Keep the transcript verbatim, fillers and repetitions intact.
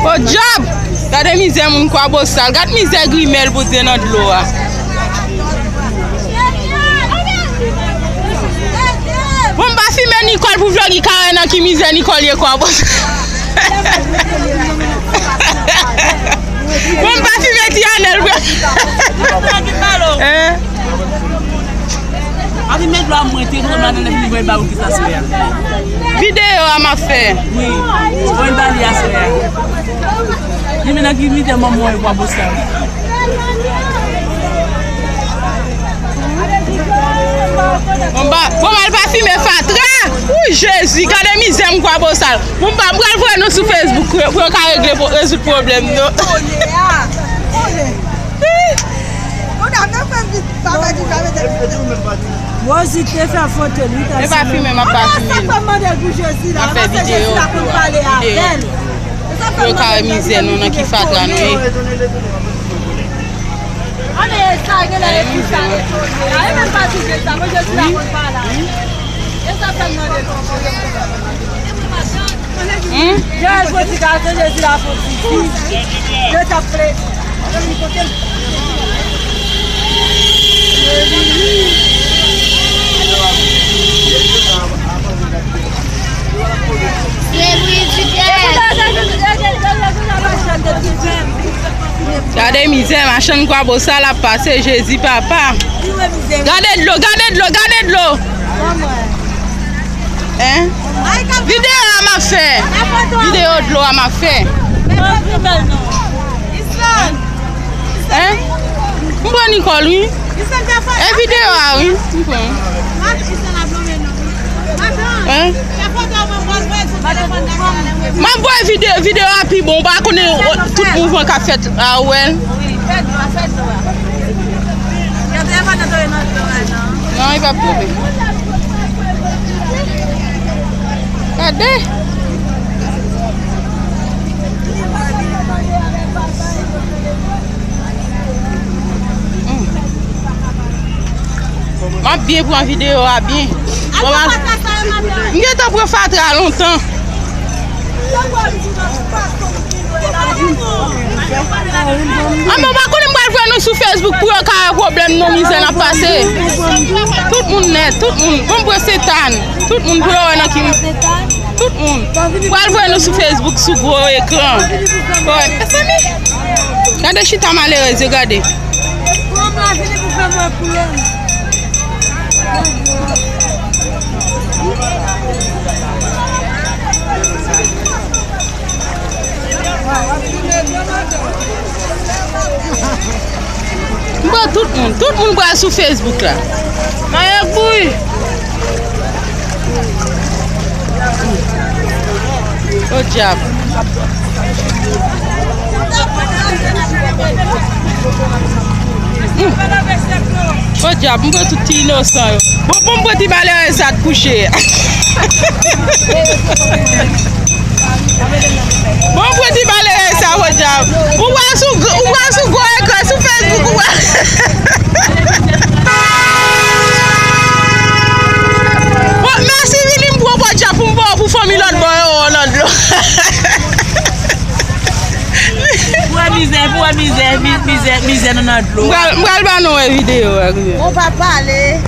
Podyab! Gade mizè moun Kwabosal. Gad mizè grimèl, Bondye, nan dlo a. Bon, m pa fimen Nicole pou vlog, i ka wè nan ki mizè Nicole ye, Kwabosal. Bon, m pa fimen Ti Anèl, vre. Hein? Api met dlo a mwen te konn madan nan vin voye ba ou kisa sou a. Videyo a m ap fè. Wi. Mwen ba li aswè a. Li menm nan ki mizè manman w e Kwabosal. Bon, ba, bon, al pa fimen fatra. Ou Jezi, gade mizè m Kwabosal. Bon, ba, m pral voye nou sou Facebook pou, pou yo ka regle, pou rezoud pwoblèm nou. Rosie te fè foto li. E pa fimen, m ap pa fimen. Sa fè m mande l pou Jezi la. M ap fè videyo. Videyo. Pou yo ka wè mizè nou, nan ki fatra nou ye. Ane sa gen lè epi sa. Ay, menm pa touche sa. Mwen Jezi la konn pa la. E sa fè m mande l pou Jezi. Hmm? Jezi la fè ti fi. Yo t ap plede. Gade mizè, machann Kwabosal ap pase, Jezi papa. Gade dlo, gade dlo, gade dlo. Hein? Videyo a m ap fè. Videyo dlo a m ap fè. Hein? M pran Nicole, wi. E videyo a, wi. M pran. Hein? M ap voye videyo, videyo a pi bon. Ou pa konnen, o, tout mouvman k ap fèt a, ou wè l. Non, li p ap tonbe. Gade. Hmm. M ap byen pran videyo a byen. Bon, m gentan pran fatra lontan. Ah, men w pa konnen m pral voye nou sou Facebook pou yo ka wè pwoblèm nou, mizè n ap pase. Tout moun nèt, tout moun. Bon, m pran Sentàn. Tout moun pou yo wè nan ki. Tout moun. Pral voye nou sou Facebook, sou gwo ekran. Gade chita malerèz yo, gade. M pran tout moun. Tout moun pral sou Facebook la. Mayo bouy. O dyab. Hmm. O dyab, m pran tout ti inosan yo. Bon, bon, m pran ti malerèz sa t kouche. Bon, m pran ti malerèz sa, o dyab. Ou wè sou, ou wè sou gwo ekran, sou Facebook, ou wè. Bon, mèsi, vini m pran o dyab pou m ba w pou fanmi lòt bò yo, o lòt bò. Pou wè mizè, pou wè mizè, mi-, mizè, mizè nou nan dlo. M pral, m pral ba nou wè videyo a, wi. Ou pa pale.